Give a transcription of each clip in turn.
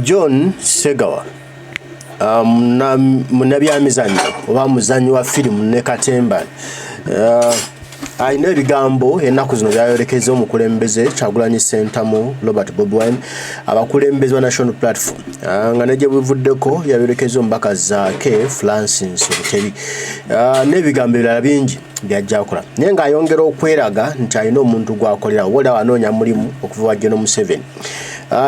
John Segawa munnabyamizannyo oba muzannyi wa firimu ne katemba alina ebigambo ennaku zino byayolekeza omukulembeze Kyagulanyi Ssentamu Robert Bobi Wine, abakulembeze ba National Platform, nga ne gye buvuddeko yayolekeza omubaka Zaake Francis Butebi n'ebigambo ebirala bingi byajja akola, naye ng'ayongera okweraga nti alina omuntu gw'akolera oba olaba anoonya mulimu okuva wa General Museveni.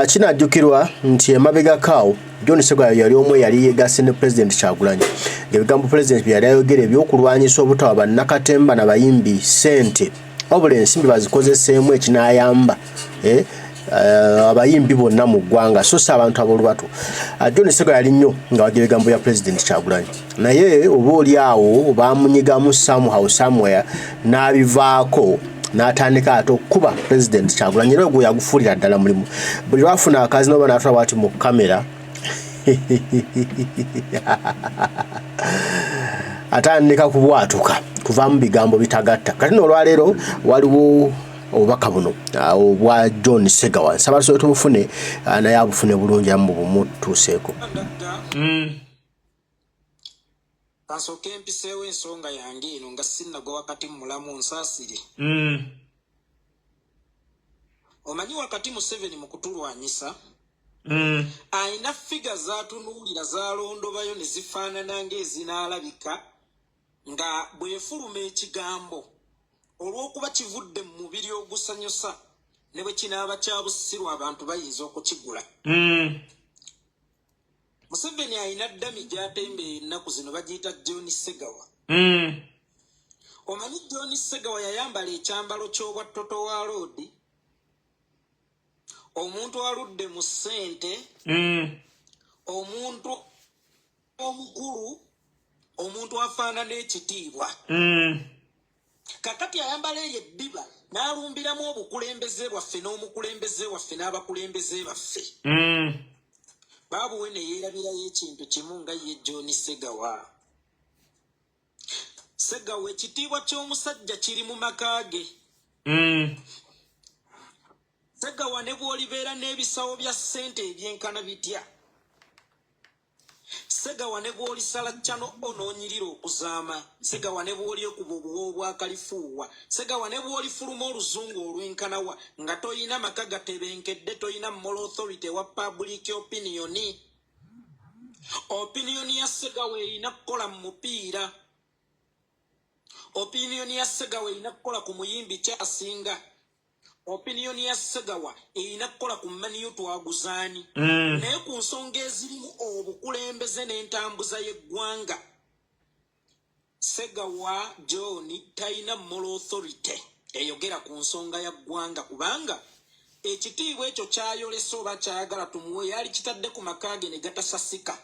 Kinajjukirwa nti emabegako awo John Segawa yali omu eyali yeegasse ne Pulezidenti Kyagulanyi, ng'ebigambo Pulezidenti bye yali ayogera eby'okulwanyisa obutawa bannakatemba na bayimbi ssente, wabula ensimbi bazikozeseemu ekinaayamba abayimbi bonna mu ggwanga so si abantu ab'olubatu. John Segawa yali nnyo nga wagira ebigambo bya Pulezidenti Kyagulanyi, naye oba oli awo baamunyigamu somehow somewhere n'abivaako n'atandika ate okukuba Pulezidenti Kyagulanyi, era ogwo yagufuulira ddala mulimu. Buli lwafuna akazi noba n'atula bwati mu kamera, atandika kubwatuka kuvaamu bigambo bitagatta. Kati nno olwaleero waliwo obubaka buno obwa John Segawa, nsaba tusobe tubufune, naye abufune bulungi era mu bumutuuseeko. Kansooke mpiseewo ensonga yange eno nga sinnagwa wakati mu mulamu, nsaasire. Omanyi wakati Museveni mu kutulwanyisa ayina figure z'atunuulira, z'alondobayo ne zifaanana ng'ezinaalabika nga bw'efuluma ekigambo, olw'okuba kivudde mu mubiri ogusanyusa, ne bwe kinaaba kya busiru abantu bayinza okukigula. Museveni ayina dummy gy'atembeeya ennaku zino, bagiyita John Segawa. Omanyi John Segawa yayambala ekyambalo ky'obwa toto wa loodi, omuntu aludde mu ssente, omuntu omukulu, omuntu afaanana ekitiibwa. Kakati ayambala eyo eddiba n'alumbiramu obukulembeze bwaffe n'omukulembeze waffe n'abakulembeze baffe. Baabuwe ne yeerabirayo ekintu kimu nga ye John Segawa. Segawa, ekitiibwa ky'omusajja kiri mu maka ge. Segawa, ne bw'olibeera n'ebisawo bya ssente ebyenkana bitya, Segawa, ne bw'olisala kyano onoonyirira okuzaama, Segawa, ne bw'olyekuba obuwoowo bwa kalifuuwa, Segawa, ne bw'olifuluma oluzungu olwenkanawa, nga toyina maka gatebenkedde, toyina moral authority ewa public opinion. Opinion ya Segawa erina kukola mu mupiira, opinion ya Segawa erina kukola ku muyimbi kyasinga, opinion ya Segawa erina kukola ku maniyu twaguzaani. Naye ku nsonga ezirimu obukulembeze n'entambuza y'eggwanga, Segawa John talina moral authority eyogera ku nsonga ya ggwanga, kubanga ekitiibwa ekyo kyayolesa oba kyayagala tumuwe yali kitadde ku maka ge ne gatasasika.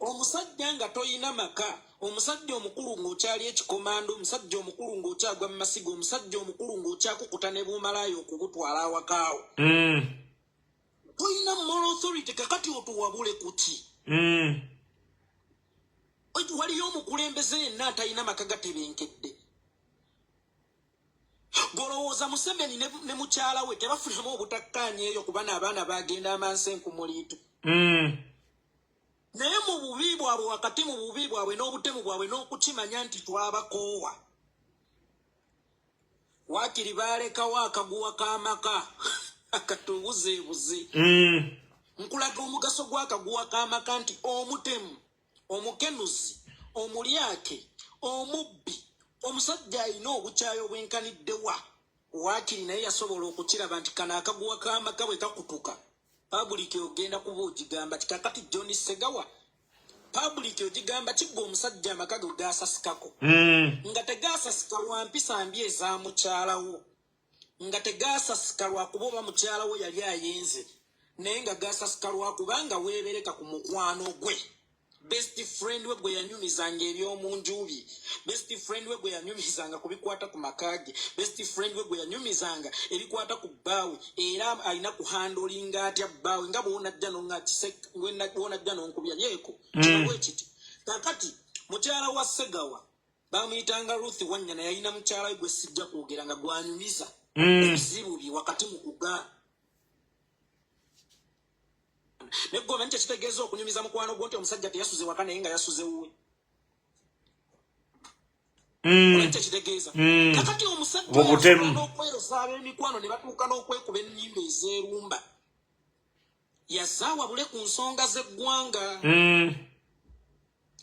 Omusajja nga toyina maka, omusajja omukulu ng'okyali ekikomando, omusajja omukulu ng'okyagwa mu masiga, omusajja omukulu ng'okyakukuta ne bumalaayo okubutwala awakaawo, toyina moral authority. Kakati otuwabule kuki? Waliyo omukulembeze yenna atalina maka gatebenkedde? Golowooza Museveni ne mukyala we tebafunamu obutakkaanya eyo kuba n'abaana bagenda amansa enkumuliitu? Naye mu bubi bwabwe, wakati mu bubi bwabwe n'obutemu bwabwe n'okukimanya nti twabakoowa, waakiri baalekawo akaguwa k'amaka akatubuzeebuze. Nkulaga omugaso gw'akaguwa k'amaka nti omutemu, omukenuzi, omulyake, omubbi, omusajja alina obukyayi obwenkaniddewa, waakiri naye yasobola okukiraba nti kano akaguwa k'amaka bwe kakutuka, public ogenda kuba ogigamba ti kakati John Segawa, public ogigamba kigga omusajja amaka ge gasasikako, nga tegasasika lwa mpisa mbi eza mukyalawo, nga tegasasika lwakuba oba mukyalawo yali ayenze, naye nga gasasika lwakubanga weebereka ku mukwano gwe, best friend we gwe yanyumizanga ebyomunju bye, best friend we gwe yanyumizanga ku bikwata ku maka ge, best friend we gwe yanyumizanga ebikwata ku bbaawe, era alina kuhandlinga atya bbaawe nga bwonajja bwonajja nonkubya yeeko kino bwe kiti. Kakati mukyala wa Segawa bamuyitanga Ruth Wanyana, yalina mukyala we gwe sijja kwogera nga gwanyumiza ebizibu bye wakati mu kugaana. Naye gwe omanyi kyekitegeeza okunyumiza mukwano gwo nti omusajja teyasuze waka naye nga yasuze wuwe? Omanyi kyekitegeeza? Kakati omusajja Mu butemu. oyo n'okwerosa ab'emikwano ne batuuka n'okwekuba ennyimba ezeerumba, yazaawabule ku nsonga z'eggwanga.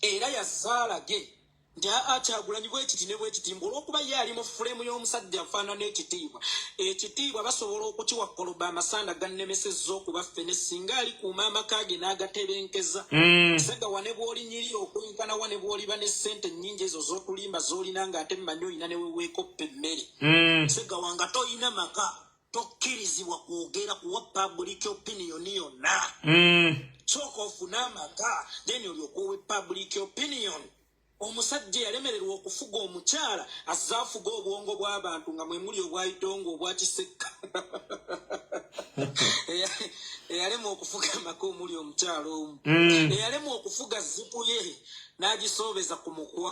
Era yazaalage nti aa, Kyagulanyi bwekiti ne bwekiti, mbu olw'okuba ye ali mu frame y'omusajja afaanana ekitiibwa, ekitiibwa basobola okukiwa koloba. Amasanda gannemesezza okuba ffene singa alikuuma amaka ge n'agatebenkeza. Segawa, ne bw'olinyirira okwenkana wa, ne bw'oliba ne ssente ennyingi ezo z'otulimba z'olina, ng'ate mmanyi olina ne weweekoppa emmere, Segawa, nga toyina maka, tokkirizibwa kwogera kuwa public opinion yonna. Sooka ofune amaka, then olyoke owe public opinion. Omusajja yalemererwa okufuga omukyala, azze afuga obwongo bw'abantu nga mwe muli obwayitongo obwa Kisekka. Eyalema okufuga amaka omuli omukyala omu, eyalema okufuga zipu ye n'agisoobeza ku mukwa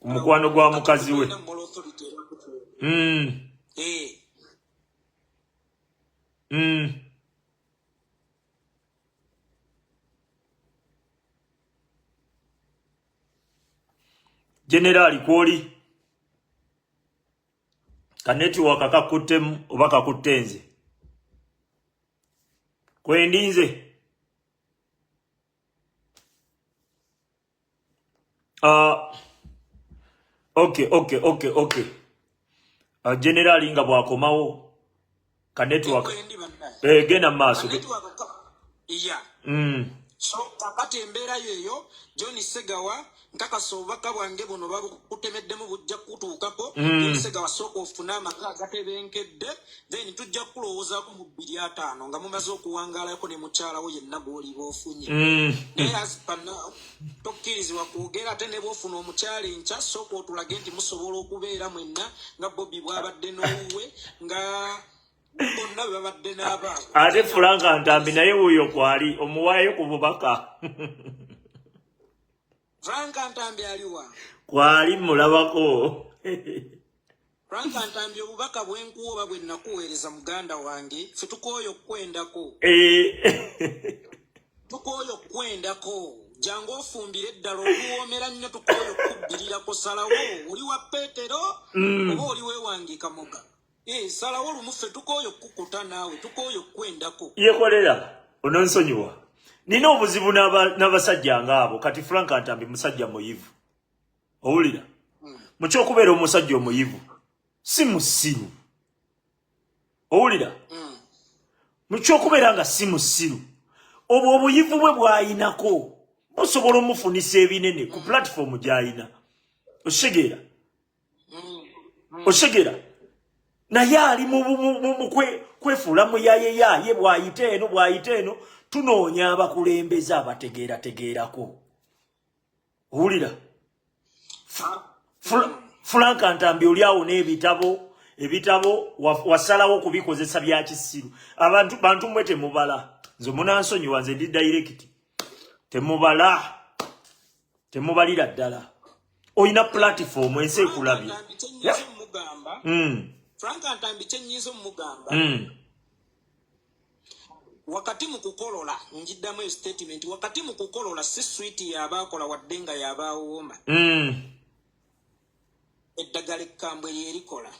Ku mukwano gwa mukazi we. Moral authority erakutuula. Eh. Generaali, kwoli ka network kakuttemu oba kakutte nze kwendi nze? Okay, generaali nga bw'akomawo ka network. Kwendi bannaye. Eh, genda mu maaso. Network iya. So kakati embeera yeeyo. John Segawa, nkakasa obubaka bwange buno babukutemeddemu, bujja kutuukako. John Segawa, sooka ofune amaka agatebenkedde, then tujja kukulowoozaako mu 2050 nga mumaze okuwangaalako ne mukyalawo yenna gw'oliba ofunye. Naye as per now tokkirizibwa kwogera. Ate ne bw'ofuna omukyala enkya, sooka otulage nti musobola okubeera mwenna nga Bobi bw'abadde n'owuwe, nga bonna bwe babadde n'abaabwe. Ate Franka Ntambi naye wuuyo kwali omuwaayo ku bubaka. Franka Ntambi aliwa? Kwali mulabako. Franka Ntambi, obubaka bwenkuwa oba bwe nakuweereza, muganda wange, ffe tukooye okukwendako. Tukooye okukwendako. Jangu ofumbire eddala, okuwoomera nnyo. Tukooye okukubbirirako. Salawo, oli wa Peetero oba oli wewange Kamoga? Eh, salawo lumu. Ffe tukooye okukukuta naawe, tukooye okukwendako. Yekolera ononsonyiwa, nina obuzibu n'abasajja ngaabo. Kati Franka Ntambi musajja muyivu, owulira? Mukyokubeera omusajja omuyivu, si musiru, owulira? Mukyokubeera nga si musiru, obwo obuyivu bwe bw'ayinako busobola omufunisa ebinene ku platform gy'ayina, okitegeera? Okitegeera? Naye ali mu kwefuula muyayeyaaye, bw'ayita eno, bw'ayita eno. Tunoonya abakulembeze abategeerategeerako, owulira? Franka Ntambi, oli awo n'ebitabo, ebitabo wasalawo kubikozesa bya kisiru. Abantu bantu mmwe temubala. Nze munansonyiwa, nze ndi direct. Temubala, temubalira ddala. Olina platform, ensi ekulabye. Ntambi, kyenyinza omugamba, Franka Ntambi, kyenyinza omugamba, wakati mu kukolola, njiddamu eyo statement, wakati mu kukolola si sweet yabaakola, wadde nga yabaawooma. Eddagala ekkambwe lyerikola.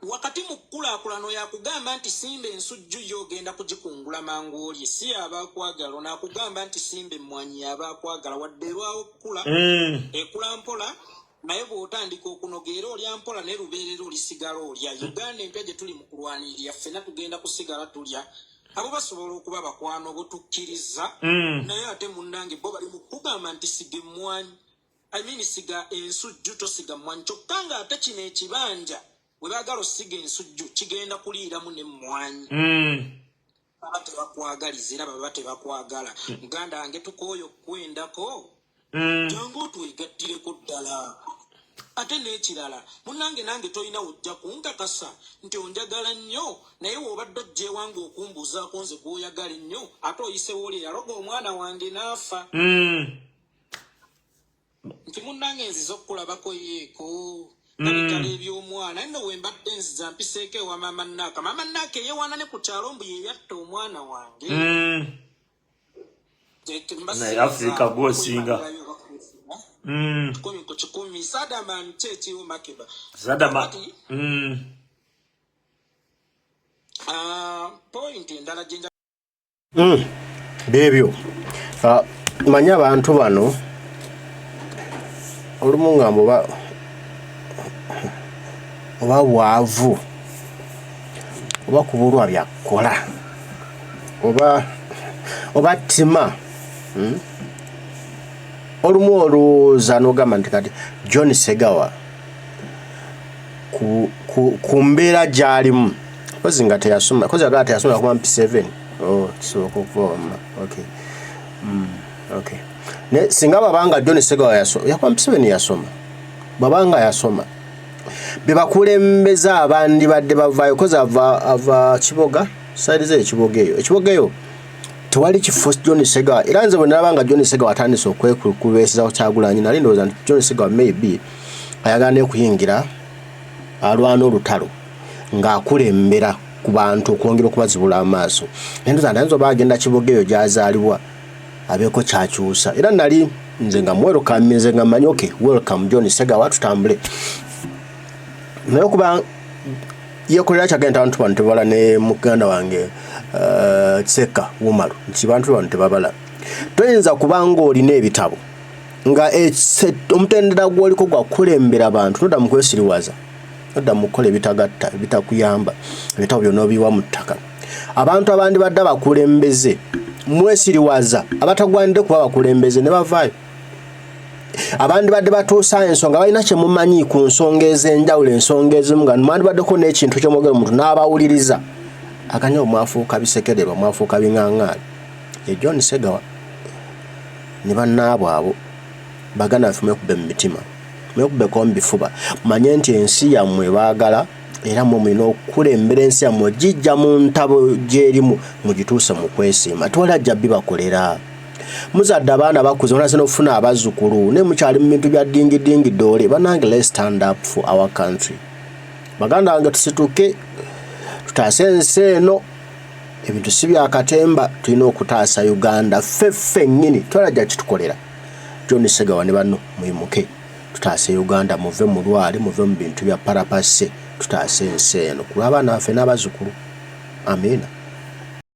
Wakati mu kukulaakulano yakugamba nti simba ensujju yo, ogenda kugikungula mangu olye, si yaba akwagala. Ono akugamba nti simba emmwanyi, yaba akwagala, wadde erwawo okukula. Ekula mpola, naye bw'otandika okunoga era olya mpola, naye lubeerera olisigala olya. Uganda empya gye tuli mu kulwanirira, ffena tugenda kusigala tulya. Abo basobola okuba bakwano bo, tukkiriza. Naye ate munnange, bo bali mu kugamba nti siga emmwanyi, I mean, siga ensujju, tosiga mmwanyi, kyokka ng'ate kino ekibanja bwe baagala osiga ensujju kigenda kuliiramu n'emmwanyi. Baba tebakwagaliza era baba tebakwagala. Muganda wange, tukooye okukwendako. Jangu otwegattireko ddala. Ate n'ekirala, munnange, nange tolina wojja kunkakasa nti onjagala nnyo, naye w'obadde ojja ewange okumbuuzaako nze gw'oyagala ennyo, ate oyisewo oli eyaloga omwana wange n'afa. Nti munnange, nzize okukulabako yeeko. Nabitala eby'omwana nno we mbadde nziza mpiseeko ewa maama Naaka. Maama Naaka eyewaana ne ku kyalo mbu ye yatta omwana wange. Naye Africa gwosinga. 10 ku 1. Sadaman ki ekiriwo Makeba? Sadama. Kakati, point endala gye Byebyo. Ah, manyi abantu bano olumu ngamba oba bwavu oba kubulwa byakukola oba ttima, Olumu olowooza n'ogamba nti kati John Segawa ku mbeera gy'alimu, kozi nga teyasoma, kozi agala teyasoma kuba MP7. Oh, kisoboka okuba wamma. Okay. Okay. Ne singa babanga John Segawa yasoma, yakuba MP7 yasoma. Babanga yasoma. Be bakulembeza abandibadde bavaayo, kozi ava Kiboga, side ze Ekiboga eyo. Ekiboga eyo tewali kifo John Segawa. Era nze bwe nalaba nga John Segawa atandise okwekubeesezawo Kyagulanyi, nali ndowooza nti John Segawa maybe ayagala n'okuyingira alwana olutalo ng'akulembera ku bantu okwongera okubazibula amaaso. Naye ndowooza nti ayinza oba agenda Kiboga eyo gy'azaalibwa abeeko kyakyusa. Era nali nze nga mwelcome, nze nga mmanyi, okay, welcome John Segawa, tutambule. Naye okuba yekolera kyagenda abantu bano tebabala, ne muganda wange Seka Wumalu nti bantu bano tebabala. Toyinza kuba ng'olina ebitabo nga omutendera gw'oliko gwa kukulembera bantu, nodda mu kwesiriwaza, nodda mu kukola ebitagatta, ebitakuyamba, ebitabo byonna obiyiwa mu ttaka. Abantu abandi badde abakulembeze mwesiriwaza, abatagwanidde kuba bakulembeze ne bavaayo. Abandi badde batuusa ensonga, balina kye mumanyi ku nsonga ez'enjawulo, ensonga ezimu nga mwandibaddeko n'ekintu kyomwogera omuntu n'abawuliriza, akanya mwafuuka bisekererwa, mwafuuka biŋaŋaali. Ye John Segawa ne bannaabwe abo, baganda baffe, mwekube mu mitima, mwekubeko mu bifuba, mumanye nti ensi yammwe baagala, era mmwe mulina okukulembera ensi yammwe gijja mu ntabo gy'erimu, mugituuse mu kwesiima. Tewali ajja bibakolera. Muzadde abaana bakuze, munaze n'okufuna abazzukulu, naye mukyali mu bintu bya dingidingi doole. Bannange, let's stand up for our country. Baganda bange, tusituke tutaase ensi eno. Ebintu si bya katemba, tulina okutaasa Uganda ffe ffennyini, twalajja kitukolera. John Segawa ne banno, muyimuke tutaase Uganda, muve mu lwali, muve mu bintu bya parapase, tutaase ensi eno ku lw'abaana baffe n'abazzukulu. Amiina.